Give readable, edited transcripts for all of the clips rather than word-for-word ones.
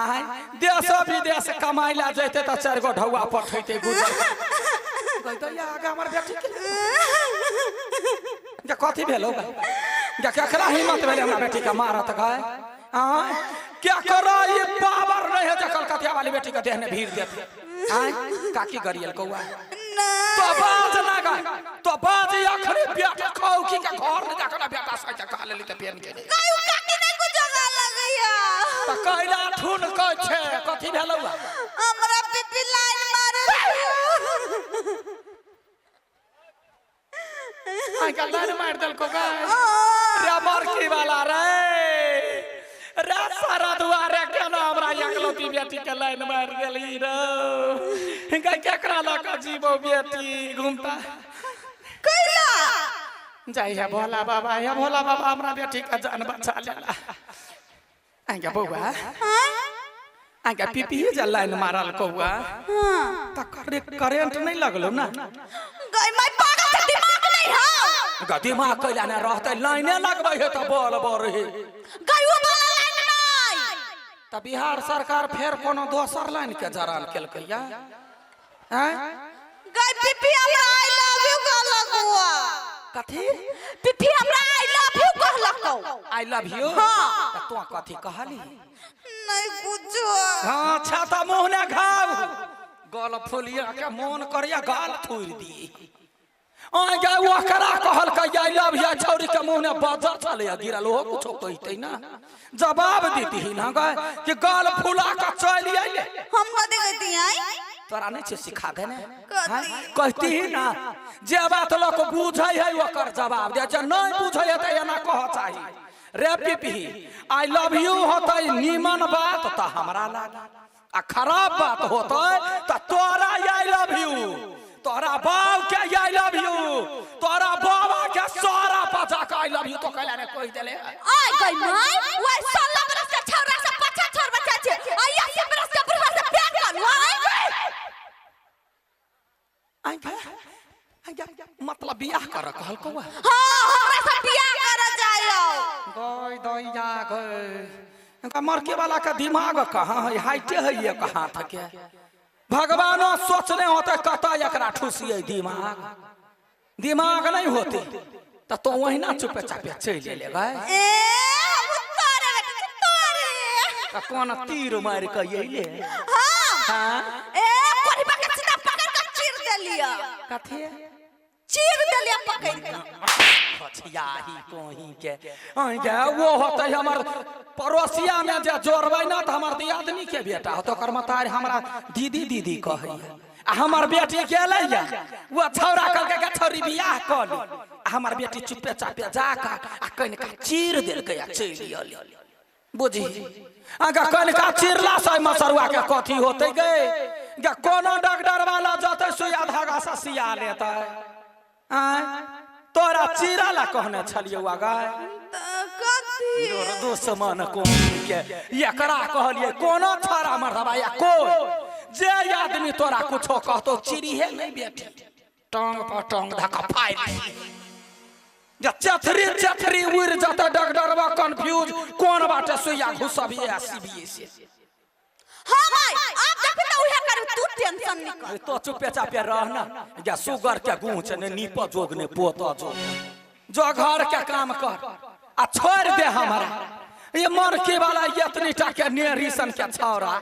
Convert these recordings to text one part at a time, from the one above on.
आय देश विदेश कमाइ ला जैते तऽ चारि गो ढौआ पठैते गुजर कहते या आगे हमर बेटी के जे कथी भेलो जे केकरा हिम्मत भेलै हमरा बेटी के मारत गाय आय क्या करो ये पावर नहीं है जे कलकतिया वाली बेटी के देह में भीड़ देते आय काकी गरियल कौआ तो बाज ना गाय तो बाज अखनी बेटा खौकी के घर में जाकर ना बेटा सह के खा लेली त पेन के कायू काकी नहीं कुछ जगह लगैया त कैला ठुन कै छै कथी भेलौ हमरा पीपी लाइन मारे आइ का लाइन मार देलको गाय रे मरकी वाला रे रे सारा दुआरे केना हमरा एकलौती बेटी के लाइन मार देली रे गाय केकरा लऽ कऽ जीबो बेटी घूमता कैला जाइ है भोला बाबा हे भोला बाबा हमरा बेटी के जान बचा लेला आइ बौआ आइ पीपी जे लाइन मारल कौआ त करेंट नहीं लगलो ना गई मैं पागल के दिमाग नहीं है गा दिमाग कैला ने रहतै लाइने लगबै है त बल बर है गई वो वाला लाइन नहीं त बिहार सरकार फेर कोनो दोसर लाइन के जरान केलकै या हैं गई पीपी हमरा I love you कहलक हुआ कथी पीपी हमरा I love you कहलक I love you हाँ। त तू कथी कहली नहीं कुछो हाँ छाता मुँह ने घाव गल फुलिया के मोन करिया गाल थुरि दी आइ गे ओकरा कहलकै I love you छौरी के मुँह ने बजर छलैया गिरल ओहो कुछो कहितै ना जवाब दीती ना गे कि गाल फुला के चलि अइले हम कथी कहती आई तोरा नहीं छै सिखा देने कथी? हैं? कहती ही ना जे बात लोक बुझै है ओकर जवाब दे जे नहीं बुझै है तऽ एना कह चाही रे पिपही I love you होतै नीमन बात तऽ हमरा लागे आ खराब बात होतै तऽ तोरा I love you तोरा बाप के I love you तोरा बाबा के सारा पचा के I love you तो कहला ने कहि देले आई गई माई वही 16 बरस के छौरा से पछा छोर बच्चा छे आ 80 बरस के बुढ़वा से प्यार कर आई आई गे आई गे मतलब बियाह कर कहलकौ हां हमरा से बियाह कर जायो गई दैया गई मरके वाला का दिमाग कहाँ है हाइटे है एक हाथ के भगवानो सोचने होते कत एकरा ठुसिए दिमाग दिमाग नहीं होते तो तो वही चुपे चापे चलि एले गए ए हम तोरे बेटा तोरे त कोन तीर मारि के अइले हां हाँ ए कोढ़िबा के सीधा पकड़ के चीर देलिया कथी चीर देलिया पकड़ के खछियाही कोही के अहीं के वो होते हमर पड़ोसिया में जे जोड़बै ना तऽ हमर दियादनी के बेटा होते ओकर मतार हमरा दीदी दीदी कहैया आ हमर बेटी गेलै या वो छौड़ा कहलकै के छौरी बियाह कऽ ली आ हमर बेटी चुपे चापे जा कऽ आ कनिका चीर देलकै आ चलि अयलै बुझी अगर कनिका चिरला से मसरुआ के कथी होते गे गे कोनो डॉक्टर वाला जतै सुइया धागा से सिया लेतै आँय तोरा चिरा ला कहने छलियौ गाय कथी दुश्मन कोन के एकरा कहलिए कोनो छाड़ा मरदबा या कोई जे आदमी तोरा कुछो कहतो चिड़िहे नहीं बेटी टांग पर टांग धक्का फाड़ि जे चथरी चथरी उड़ जतै डॉक्टरबा कंफ्यूज कोन बाटे सुइया घुसबिए आ सीबिए से हां माई आप देखबी त उहे करू तू टेंशन निकल तो चुपे चापे रह ना या सुगर के गूंछ ने नीप जोग ने पोत जोग जो घर के काम कर आ छोड़ दे हमारा ये मरकी वाला इतनी टा के नेरी सन के छौरा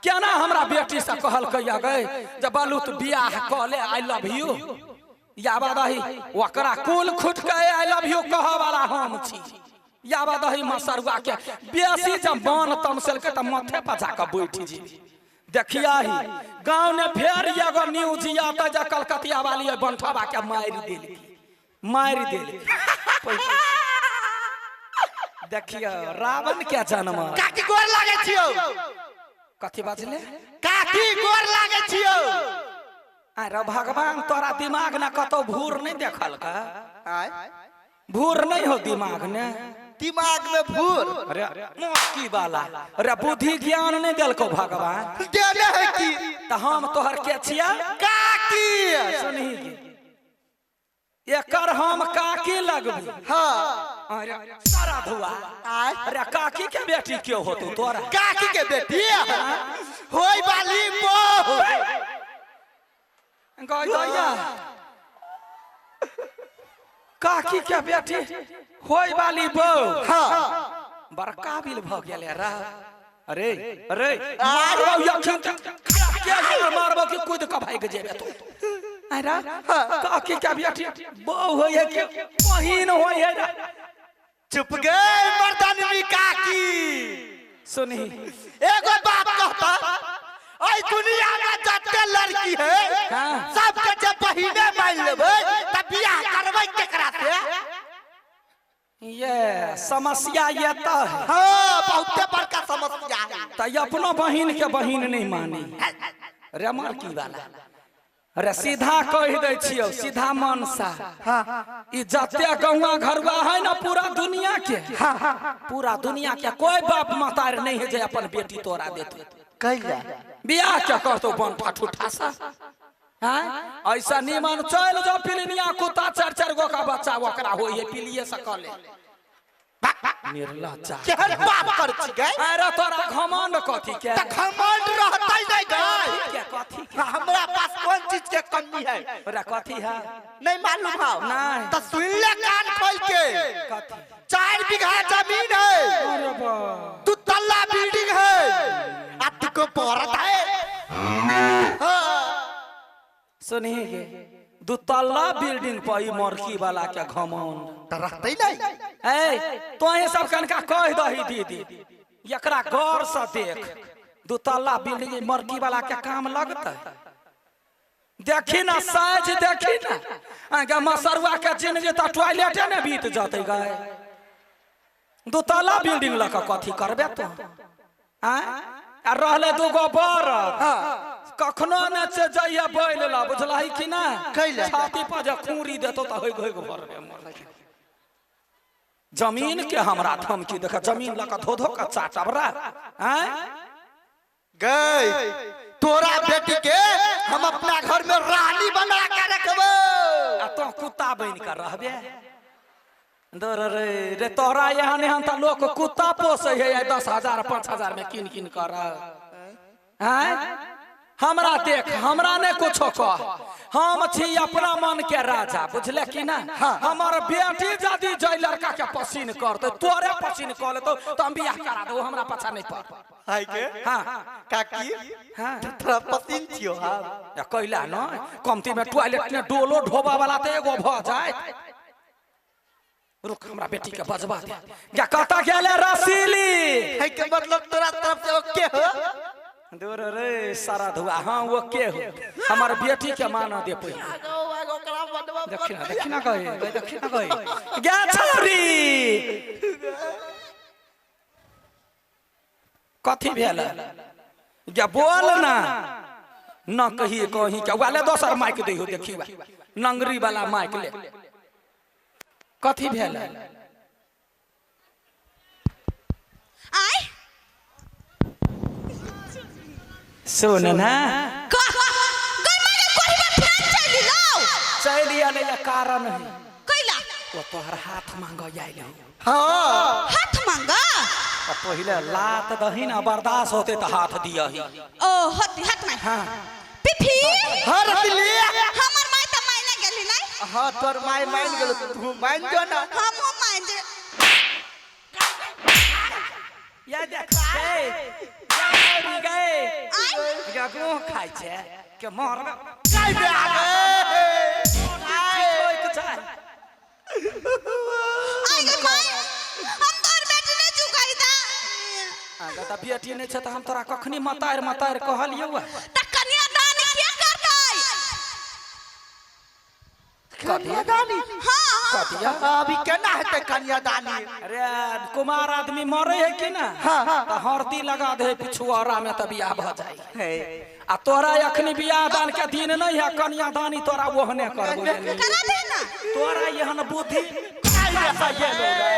केना हमरा बेटी से कहलकै गए जे बालू तू बियाह कऽ ले I love you याबा दही ओकरा कुल खुट के I love you कह वाला हम छी याबा दही मसरुआ के बेसी जब मन तमसेलकै तऽ माथे पर जाकऽ बैठ जी देखिया ही गाँव ने फेर एगो न्यूज आता जे कलकतिया वाली बंठवा के मारि देलकी मारि देलकी देखियो रावण के जन्म काकी गोर लागे छियौ कथी बाजले काकी गोर लागे छियौ अरे भगवान तोरा दिमाग ने कतौ भूर नहीं देखल का आय भूर नहीं हो दिमाग ने दिमाग में भूर अरे मोकी वाला अरे बुद्धि ज्ञान नहीं देलको भगवान देने है की तऽ हम तोहर के छिया काकी सुनही गे एकर हम काकी लगबी हाँ अरे सारा धुआ। आय। अरे काकी के बेटी क्यों हो तू तोरा? काकी के बेटी होई वाली बहू। गई दैया, काकी के बेटी होई वाली बहू। हाँ। बड़ काबिल भ गेले रा। अरे अरे मारबौ यखन के यार, मारबौ कि कूद के भागि जेबे तू। अरे काकी के बेटी बहू होय है कि बहिन होय है रा? चुप गए मर्दानवी काकी। सुनी, एगो बात कहता, ऐ दुनिया में जते लड़की है, हाँ। सबके जब बहिने मान लेबै त बियाह करबै केकरा से? ये समस्या ये तो है। हाँ, बहुते बड़का समस्या है। त अपनो बहिन के बहिन नहीं मानी रे मरकी वाला। अरे सीधा कह दै छियौ, सीधा मनसा, ई जते गौआ घरुआ है ना पूरा दुनिया के, पूरा दुनिया के कोई बाप मतार नहीं है जे अपन बेटी तोरा देतो। कैला? बियाह के करतो बन ठूठा सा। हाँ, ऐसा निमन चल जाओ पिलनिया कुत्ता, चार चार गो का बच्चा ओकरा होई है, पिलिए सकले निर्लज्जा। केहन बात कर छी गए? अरे तोरा घमंड कथी के? त घमंड रहतै नै गए। के कथी के? हमरा पास कोन चीज के कमी है? अरे कथी है? नहीं मालूम है? नहीं। तो सुन ले कान खोल के। कथी? 4 बीघा जमीन है, अरे बा, दू तल्ला बिल्डिंग है, आ तुको पड़त है। हाँ। सुनी गे, दू तल्ला बिल्डिंग पर ई मरकी वाला के घमंड। त रहतै नहीं। ए तोहे सब कनका कह दही दीदी, एकरा गौर से देख, दू तल्ला बिल्डिंग ई मरकी वाला के काम लगतै? देखी ना साइज, देखी ना आगे मसरुआ के जिंदगी त टॉयलेटे ने बीत जतै गए। दू तल्ला बिल्डिंग लऽ कऽ कथी करबे तू? आँय, आ रहले दूगो बरद, कखनो ने से जइया बैल ला, बुझलही कि ना? कैला? छाती पर जे खूरी देतो त होइग होइग भरबे मर। जमीन के हमरा धमकी देख, जमीन लऽ कऽ धो धो कऽ चाटब रा। आँय गए, तोरा बेटी के हम अपना घर में रानी बना के रखबो। आ तो कुत्ता बन के रहबे। दर रे रे, तोरा एहन एहन त लोक कुत्ता पोसै है 10,000 5,000 में किन किन कर। आँय हमरा देख, हमरा ने कुछो कह, हम छी अपना मन के राजा, बुझले कि ना? हमर बेटी यदि जै लड़का के पसीन करतै, तोरे पसीन कऽ लेतौ त हम बियाह करा देबौ, हमरा पाछा नहीं पड़। हाय के। हाँ। काकी। हाँ। तोरा पसीन छियो? हाँ। या कैला न कमती में टॉयलेट में डोलो ढोबा वाला त एगो भ जाए। रुक, हमरा बेटी के बजबा दे। या कतऽ गेले रसीली? है के मतलब तोरा तरफ से ओके हो? दूर रे सारा धुआ। हाँ ओके हो, हमर बेटी के माना दे पहिले। देखी ना, देखी ना गए, देखी ना गए गे छौरी, कथी भेल गे? बोल ना न कही कही के वाले दोसर माइक दै हो, देखी वा नंगरी वाला माइक ले। कथी भेल? आय। सुन ना। कह गई मारे, कोहिबा फेर चलि लाओ। चलि आले या कारण है। कैला? ओ तोहर हाथ मांग आयल हो। हाँ। हाथ मांगा? आ पहिले लात दही ना, बर्दाश्त होते त हाथ दियही। ओ होती हाथ मांग। हाँ। पिफी। हाँ रतिली। हमर माय त मायने गेली नहीं। हाँ, तोर माय मान गेल, तू मान जो ना। हमहु मान जे। या देख गए, गए गए। आय। या गोह खाइ छै के मारबे। काय बे आ गए? ठोक छै। आय गे माय, हम तोर बेटी नहीं चुकाई दा। आगा त बेटी नहि छै त हम तोरा कखनी मतार मतार कहलियौ। त कन्यादान के करतै? कन्यादानी? हाँ। कदिया? अभी केना हेतै कन्यादानी? अरे कुमार आदमी मरे है कि ना? हाँ। त हरदी लगा दे पिछुआरा में त बियाह भ जाए। है। आ तोरा अखनी बियाह दान के दिन नहीं है, कन्यादानी तोरा ओहने करबो। करा दे ना। तोरा एहन बुद्धि कैसे गेलो रे?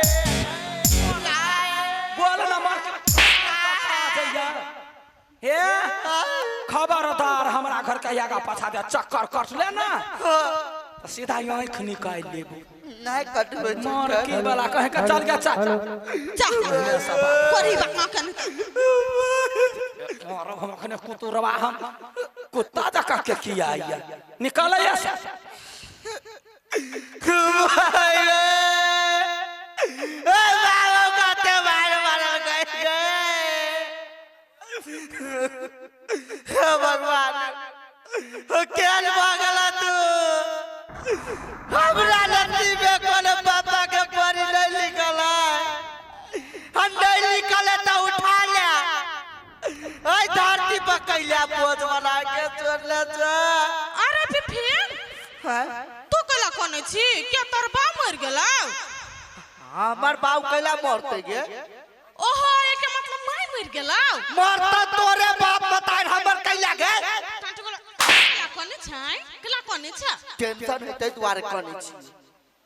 बोल ना मर के जइया। हे खबरदार, हमरा घर के आगा पाछा दे चक्कर कट ले ना। तऽ सीधा आँखि निकालि लेबो। नहीं कटबै। मार की वाला कहे के चल गे चल। जा कोरी बात कन। मारब हम अखने कुतुरवा, हम कुत्ता जकाँ के किया ये निकालै से। भाई रे, ए बाबा कते मार मारल गए गे। हे भगवान, केन भगला तू? हमरा नसीब में कोनो पापा के परी नहीं लिखल है। हम नहीं लिखल है तो उठा ले ऐ धरती पर कैला बोझ बना के छोड़ले छे। अरे फिफी, तू कैला कोने छी? के तोर बाप मर गेलौ? हमर बाप कैला मरते गे? ओहो, एके मतलब माय मर गेलौ? मरता तोरे बाप बताए, हमर कैला गे? कैला कोने छै? कैला कोने छै? टेंशन हेतै दुआरे कने छी।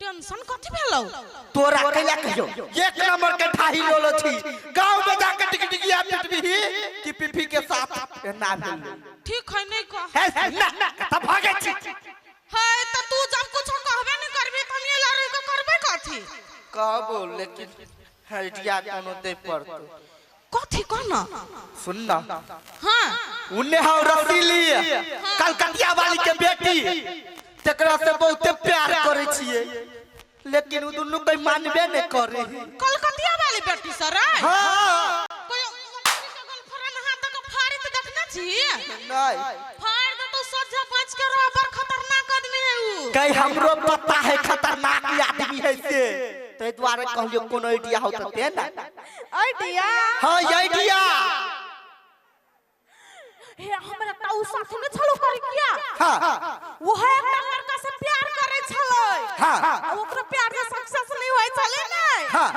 टेंशन कथी भेलौ? तोरा कैला कहियो, एक नंबर के ठाही लोलो छी। गांव में जाके टिकटिकिया पिटबी कि पिफी के साथ ना भेल। ठीक है, नहीं कह। हे ना तब भागे छी। है त तू जब कुछ कहबे नहीं करबी त हम ये लड़ाई के करबे कथी? कहबो, लेकिन आइडिया कोनो दे पड़तो। कथी कहना? सुन ना। हां। उन्ने हम रसीली कलकतिया वाली के बेटी, तेकरा से बहुते प्यार करे छिए, लेकिन उ दुनू कोई मानबे नहीं करे। कलकतिया वाली बेटी सर? हां। कोई के गर्लफ्रेंड हाथ तक फाड़ी त देखना छी? नहीं। फाड़ दे तो सोझा बच के रह, बड़ खतरनाक आदमी है उ। कहीं हमरो पता है खतरनाक आदमी है से, ते द्वारे कहलियो कोनो आइडिया हो त दे ना। आइडिया? हां आइडिया। हे हमरा त उ साथ में छलो करे किया? हां। वो है एकटा लड़का से प्यार करे छलै। हां। आ ओकरो प्यार में सक्सेस नहीं होय छलै ने। हां।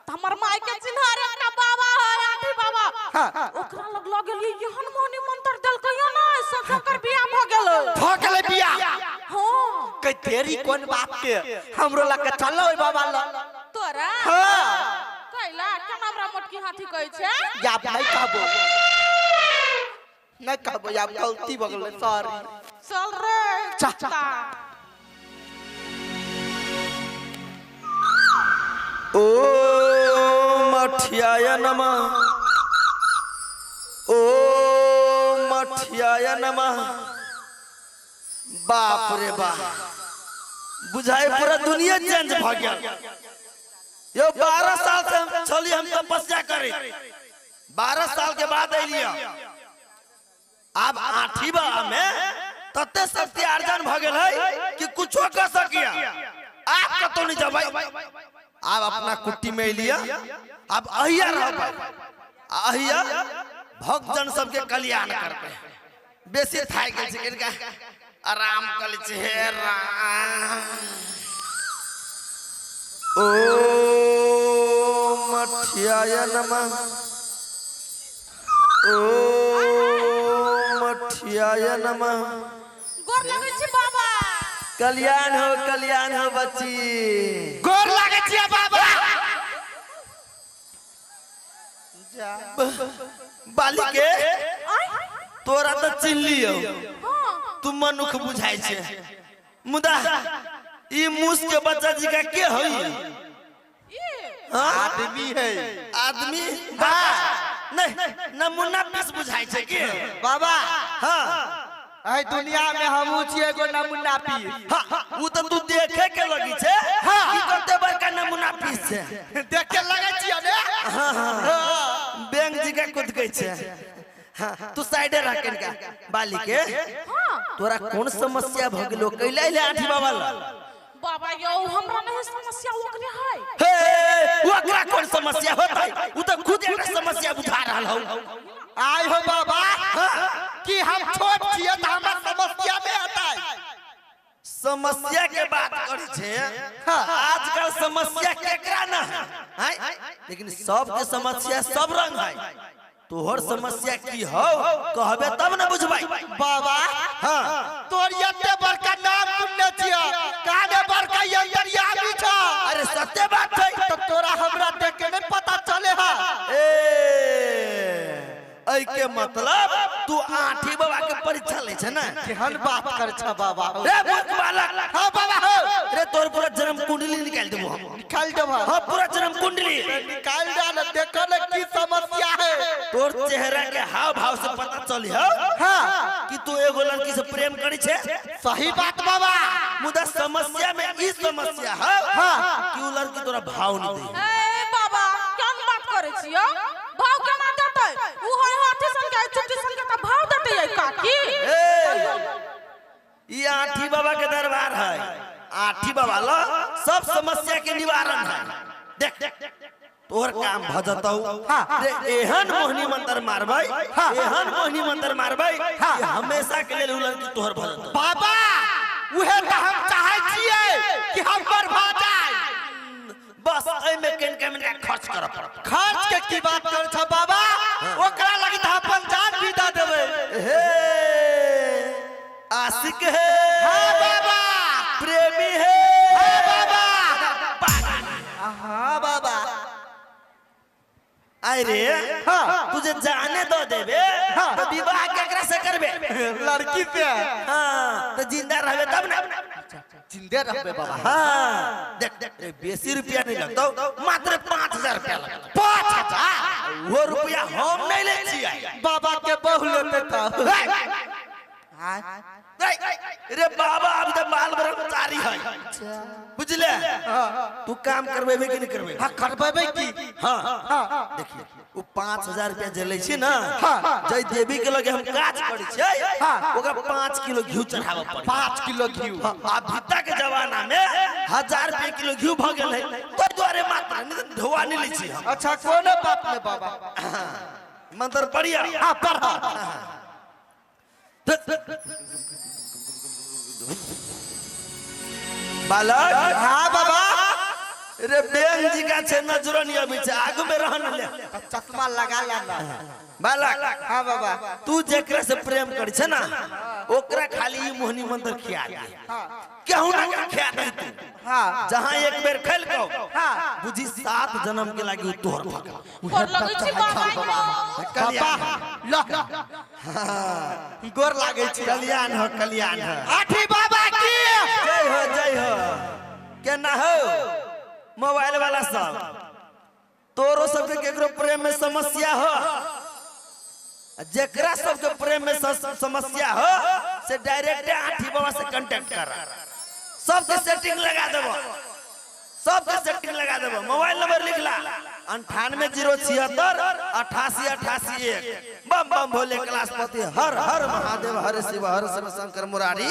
त हमर माय के चिन्हार एकटा बाबा है, आठी बाबा। हां। ओकरा लग लगेलियै, एहन मोहनी मंत्र देलकै ना, सब ओकर बियाह भ गेलै। भ गेलै बियाह? हां। कई तेरी कोन बात के, हमरो लग के चलो ओइ बाबा लग। तोरा? हां। कैला केना हमरा मोटकी हाथी कहै छै? या नहीं कहबो, नहीं कहबो, या गलती भ गेलै, सॉरी। चल रे चा। कुत्ता। ओम अठियाय नमः, ओम अठियाय नमः। बाप रे बाप, बुझाए पूरा दुनिया चेंज भ गेल। यो 12 साल से हम छली, हम तपस्या करे, 12 साल के बाद अलिया। आब आठी बा में तते शक्ति अर्जन भ गेल है कि कुछो कर सकिया। आप कतौ नहीं जबै, आब अपना कुट्टी में अलिया, आब अहिया रहबै, अहिया भक्तजन सबके कल्याण करबै। बेसी थाकि गेल छै, कनिका आराम कर छै। हे राम, ओम अठियाय नमः, ओम अठियाय नमः। गोर लगै छी बाबा। कल्याण हो, कल्याण हो बच्ची। गोर लागे छियै बाबा। बाली के तोरा तो चिन्ह लियो, हां। तू मनुख बुझाइ छै, मुदा ई मूस के बच्चा जी का के होई? आदमी है। आदमी? नहीं, नमूना पीस बुझाइ छै के बाबा। हां। ऐ दुनिया में हमहू छियै एगो नमूना पीस। हां, उ त तू देखे के लगी छै। हां। की करते बड़का नमूना पीस छै। देख के लगै छियै ने। हां हां, बैंक जी का कुद गई छै। हां, तू साइडे रख कनिका। बाली के हां। तोरा कोन समस्या भ गेलो कैला अइले आठी बाबा लग? बाबा यौ, हमरा नहीं समस्या, ओकरे है। हे, ओकरा कोन समस्या होतै? उ त खुद एकरा समस्या बुझा रहल हौ। आय हो बाबा, कि हम छोट छियै त हमरा समस्या नहीं आता। समस्या के बात करै छै। हाँ। आजकल समस्या केकरा ना है, लेकिन सबके समस्या सब रंग है। तोहर समस्या की हो कहबे तब न बुझबै। बाबा। हाँ। तोर एते बड़का नाम सुनने छियै, काने बड़का अंतर्यामी छ। अरे सत्य बात है। तो तोरा हमरा देख के नहीं पता चले है। ए ऐ के मतलब तू आठी बाबा के परीक्षा लै छै ने। केहन बात कर छ बाबा हो। रे मूर्ख बालक। हाँ बाबा हो। रे तोर पूरा जन्म कुंडली निकाल देबो हम। निकाल देबो। हाँ पूरा जन्म कुंडली निकाल दे ना, देखो ना की समस्या है। तोर चेहरा के हाव भाव से पता चली हो हाँ कि तू एगो लड़की से प्रेम करी छे। सही बात बाबा। मुदा समस्या में ई समस्या है हाँ कि उ लड़की तोरा भाव नहीं दे। ए बाबा केहन बात करै छियो? भाव केना देतै? उ होय हाथी सन के चुट्टी सन के त भाव देतै यै काकी। ए ई आठी बाबा के दरबार है। आठी बाबा ल सब समस्या के निवारण है। देख तोर काम भ जतौ। रे एहन मोहिनी मंत्र मारबै, एहन मोहिनी मंत्र मारबै कि हमेशा के लेल उ लड़की तोहर भ जतौ। बाबा उहे त हम चाहै छियै कि हमर भ जाय। बस एमे केन केन के खर्च कर पड़त। खर्च के की बात कर छ बाबा? ओकरा लगी त अपन जान भी द देबै। हे आशिक है। हां बाबा। प्रेमी है। हां बाबा। हां बाबा। अरे हाँ। तुझे जाने दो देबे हाँ। तो विवाह केकरा से करबे? लड़की से। हाँ तो जिंदा रहबे तब ना। जिंदे रहबे बाबा। हाँ देख देख रे बेसी रुपया नहीं लगतौ, मात्र 5000 रुपया लगतौ। 5000? वो रुपया हम नहीं ले छियै। बाबा के बहु लेते त। रे बाबा अब तो बाल ब्रह्मचारी है बुझले। तू काम करबेबे कि नहीं करबेबे? हाँ करबेबे की। हाँ देखिए वो 5000 रुपया जे लै छी ना, जय देवी के लगे हम काज करै छियै, ओकरा 5 किलो घी चढ़ाबऽ पड़ै। 5 किलो घी। आ भीता के जमाना में 1000 रुपया किलो घी भ गेल है, तो दुआरे मात्र नहीं तो धोआ नहीं लै छी हम। अच्छा कोनो बात नहीं बाबा। मंत्र पढ़िया। हाँ पढ़। बालक। हाँ बाबा। रे बेन जी का छे नजरो नहीं अबै छै, आगू में रहन ले। चश्मा लगा लेना। बालक। हाँ बाबा। तू जेकरा से प्रेम करी छे ना ओकरा खाली ई मोहिनी मंत्र खिया दे। केहू ना के खिया दे तू। हाँ जहां एक बेर खेल को हाँ बुझी 7 जन्म के लागी उ तोहर भगल। गोर लगै छी बाबा। बाबा ल गोर लागै छी। कल्याण हो कल्याण हो। आठी बाबा की जय हो जय हो। केना हो मोबाइल वाला सब, तोरो सबके केकरो प्रेम में समस्या हो, जेकरा सबके प्रेम में समस्या हो से डायरेक्ट आठी बाबा से कांटेक्ट कर, सबके सेटिंग लगा देबो, सबके सेटिंग लगा देबो। मोबाइल नंबर लिख ला 98 076 88 88 1। बम बम भोले कैलाशपति हर हर महादेव हर शिव हर शिव शंकर मुरारी।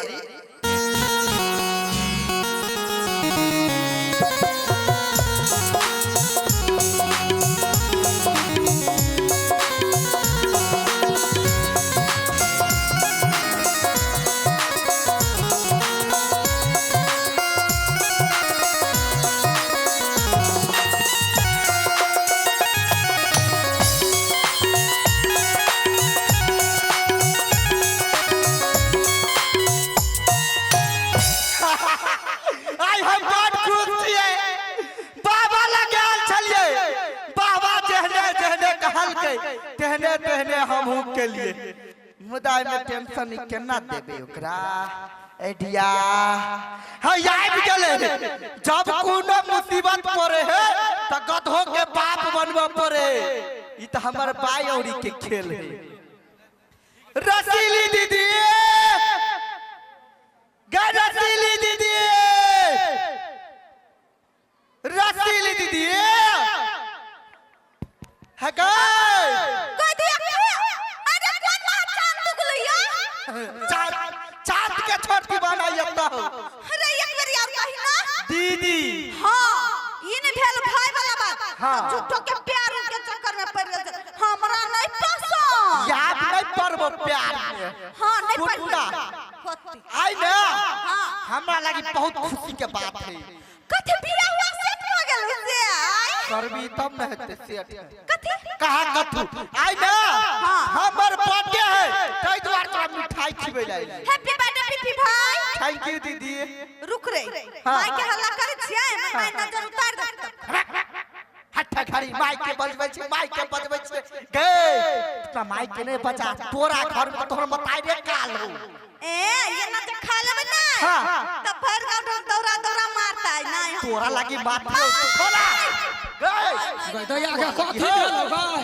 आई हम बड़ खुश छियै। बाबा लग गेल छलियै, बाबा जेहने जेहने कहलकै तेहने तेहने हमहूँ केलियै। मुदा एहिमे टेंशन केना देबै ओकरा? आइडिया हाँ आबि गेलै। जब कोनो मुसीबत पड़े है तऽ गधो के बाप बनबऽ पड़े। ई तऽ हमर बाई औरी के खेल है। रसीली दीदी गे, रसीली दीदी, रसीली दीदी है गए। कह दिया अरे कोन महा चांद दुगलैया? चांद चांद के छोट दीवाना एता हो। अरे एक बेर और कही ना दीदी। हाँ ई ने भेल भाई वाला बात। हाँ। झूठो के प्यार के चक्कर में पड़ गेल, हमरा नहीं पसंद। याद नहीं पड़बो प्यार में। हाँ नहीं पड़बो। आई ना हाँ हमरा लगी बहुत खुशी के बात है। कथी बियाह हुआ सेट भ गेल से आई? करबी तब न हेतै सेट। कथी कहा कथू आई ना? हाँ। हमर बर्थडे है तै दुआरे तोरा मिठाई खिबै ला। हैप्पी बर्थडे पीपी भाई। Thank you दीदी। रुक रे हाँ। माई के हल्ला करै छियै, माई नजर उतार देतौ। हट्ठा घड़ी माइक के बजबै छी, माइक के बजबै छी। गे अपना माइक के नहीं बचा, तोरा घर में तोहर मताई रे काल हो। ए ये ना जे खा लेबै ना हाँ। त भर गांव ढोल दौरा दौरा मारता है नहीं हम। तोरा लागी बात हो बोला। गे गई दैया के कथी भेलो गई?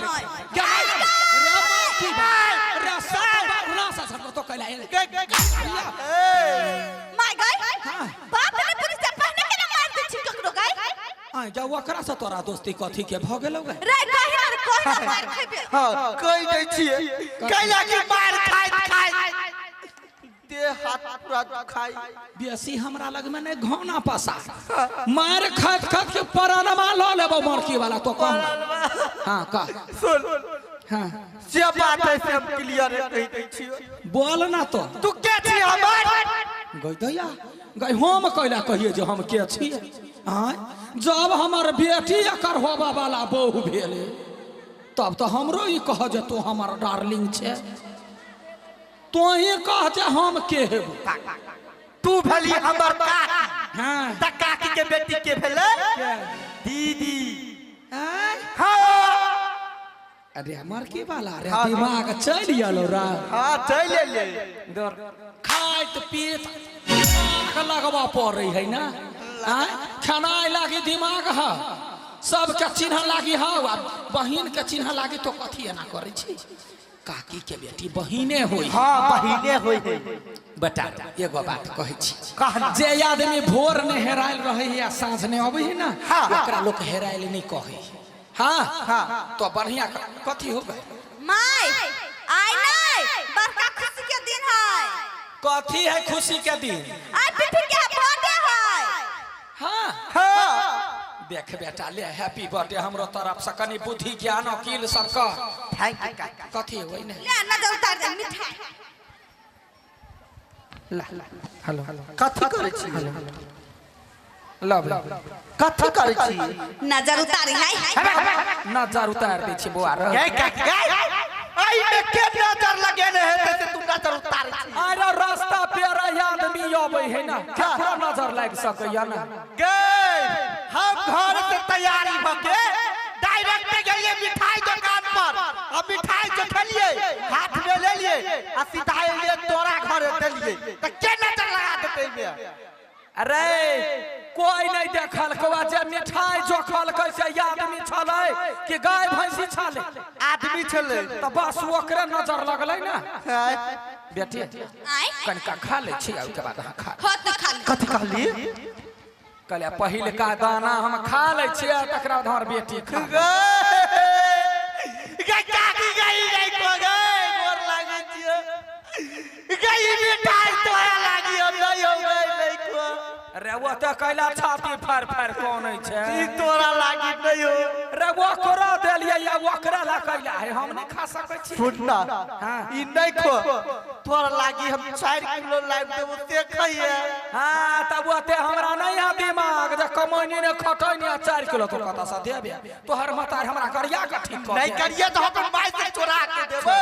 गई रे माटी रे सात बार ना ससुर तो कैला एले। गे गे ए माय गई हाँ। बाप रे पुलिस से पहने के ना मार दे छी ककरो गई। आय जा ओकरा से तोरा दोस्ती कथी के भ गेलो गई? रे कहि ना कहि ना मार खेबे। हां कहि दै छियै कैला की मार खाइत खाइत देह हाथ पूरा दुखाई। बेसी हमरा लग में नहीं घौना पसा, मार खात खात के परानमा ल लेबो मरकी वाला तो कह ना। हां कह। सुन हां जे बात है से हम क्लियर कहि दै छियै। बोल ना तो। तू के छी हमर? गई दैया गई हम कैला कहिए जे हम के छी? आय जब हमर बेटी एकर होबा वाला बहू भेले तब तो हमरो ई कह जे तू हमर डार्लिंग छे, तो ही कह जे हम के हेबो। तू भेली हमर काकी। हाँ। त काकी के बेटी के भेलै? दीदी। आय? हाँ। अरे मरकी वाला रे दिमाग चलि गेलो रा। हाँ चलि एलै। खाइत पीत दिमाग लगबऽ पड़ै है ना। आय खेनाइ लागी दिमाग ह, सबके चिन्ह लागी हौ, आ बहिन के चिन्ह लागी तो कथी एना करै छी? काकी के बेटी बहिने होई। हाँ बहिने होई है। बेटा एगो बात कहै छी, कहना। जे आदमी भोर ने हेरायल रहै है आ साँझ ने अबै है ना, हाँ। ओकरा लोक हेरायल नहीं कहै है। हाँ हाँ। तो बढ़िया कथी हो गए? My I नहीं बड़का खुशी के दिन है। कथी है खुशी के दिन? आई पिपी के बर्थडे है। हाँ हाँ देख बेटा ले हैप्पी बर्थडे हमरो तरफ से, कनी बुद्धि ज्ञान अकील सब कह। Thank you काका। कथी होई ने? ले नजर उतार दे मिठाई। ला हेलो कथी करै छी? लव कथी करै छी? नजर उतारी नहीं। नजर उतार दै छी बौआ रे। गे काकी गे आई में के नजर लगेने हेतै से तू नजर उतारै छी? अरे रास्ता पेरा आदमी अबै है ना, केकरो नजर लागि सकैया ना। गे हम घर से तैयारी भके डायरेक्ट गेलिए मिठाई दुकान पर, आ मिठाई जो खेलिए हाथ में ले लिए आ सीधा एलिए तोरा घर देलिए, त के नजर लगा देतै में? अरे कोई नहीं देखल कौआ जे मिठाई जोखल कैसे आदमी छलै कि गाय भैंसी छलै? आदमी छलै। त बस ओकरे नजर लगलै ना। बेटी आई कनिका खा लै छी आ ओहिके बाद अहाँ खा। खत खा ले। कथी कहली? कहलियै पहिलका दाना हम खा लै छियै तकरा बाद हमर बेटी खा। गे गे काकी गई गई को गे गोर लागै छियै गई मिठाई तोरा लागी हम नहीं हो गई नहीं को। रे वो तऽ कैला छाती फाड़ फाड़ कोनै छै? ई तोरा लागी नहीं हो। रे ओकरो देलियै या ओकरा ला कैला है, हम नहीं खा सकै छी। सुन ना हाँ। ई नहीं खो, तोरा लागी हम 4 किलो लाइब देबो से खइए। हाँ तब ओते हमरा नहीं है दिमाग जे कमैनी ने खटैनी आ 4 किलो तो कतऽ से देबे? तोहर मतार हमरा करिया के ठीक कऽ नहीं दे। करिए तो हम अपन माय से चोरा के देबो।